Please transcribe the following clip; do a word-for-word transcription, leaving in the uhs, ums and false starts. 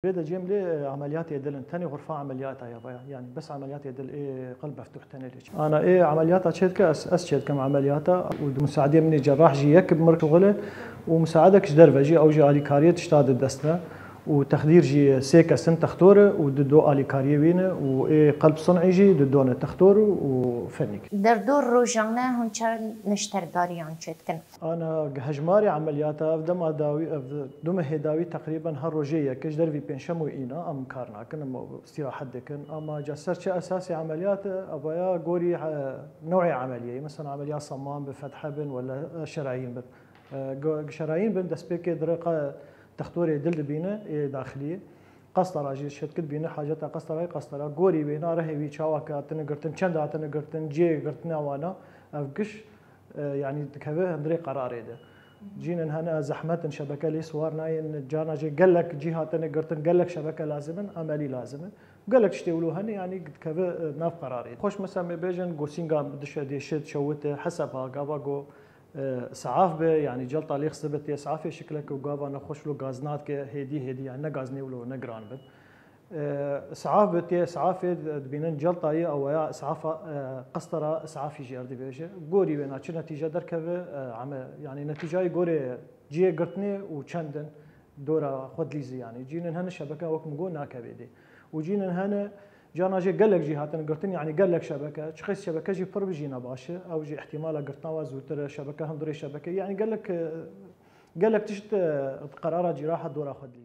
Vê de cem lê, e, emeliyatê dil in. Tenê xurfa emeliyata ya vaya. Yani bes emeliyatê dil ê qelb meftuh tenê lê. Ana ê emeliyata çêdike, ez, ez çêdikim emeliyata û di musaadê min ê cerrah jî yek bi mir şixule û musaadek ji derve jî, ew jî alîkariyê tişta di dest ne. Û texdîr jî sê kes in textor e û di do alîkariyê wî ne û ê qelb sun'î jî di do ne textor û fenîk. Derdor rojane hûn çend neşterdariyan çêdikin? Ana hejmarê emeliyata ev dema dawî, ev du mehê dawî teqrîben her rojê yek, ji dervî pêncşem û îna em kar nakin, em îstîrahet dikin. Ama ca ser çi esasê emeliyat e, evaya gorî, e, newê emeliyeyê. Mesela emeliya saman bin, fethe bin, wela, e, şerayîn bin. E, go-, şerayîn bin destpêkê dire qe-, textorê dil dibîne, ê daxiliyê. Qestera jî şetkî dibîne, haceta qestera, qestera. Gorî wêna rehê wî çawa ke hatine girtin, çend hatine girtin, cihê girtina wana, ev giş, e, yanî dikeve hundirê qerarê de. Cînin hene zehmet in, şebeke lê siwar nayên, cana jê gelek cî hatine girtin, gelek şebeke lazim in, emelî lazim in. Gelek tiştê wilo hene, yanî dikeve, e, nav qerarê de. Xweş mesela me bêjin, gosinga dişe dêşit, şewite, heseba, gava go, e, saaf be, yanî celta lê xiste be tê saafê şikleke û gava nexweş wilo gaz nadike, hêdî hêdî, yanî ne gaz nê wilo ne giran be. E, saaf be tê saafê dibînin celtayê awaya saafa, e, qestera saafî jî erdî bêje. Gorî wêna çi netîce derkeve, e, ame, yanî netîcayê gorê cihê girtinê û çendin dora xwe dilîzî, yanî cînin hene şebeke wek min got nakevê dê. Û cînin hene cana jê gelek jî hatin girtin, yanî gelek şebeke, çiqas şebeke jî pir bijîne baş e, ew jî ihtimala girtina wa zûtir e, şebeke hundirê şebeke, yanî gelek, e, gelek tişt, e, qerara cîraha dora xwe dilîzî.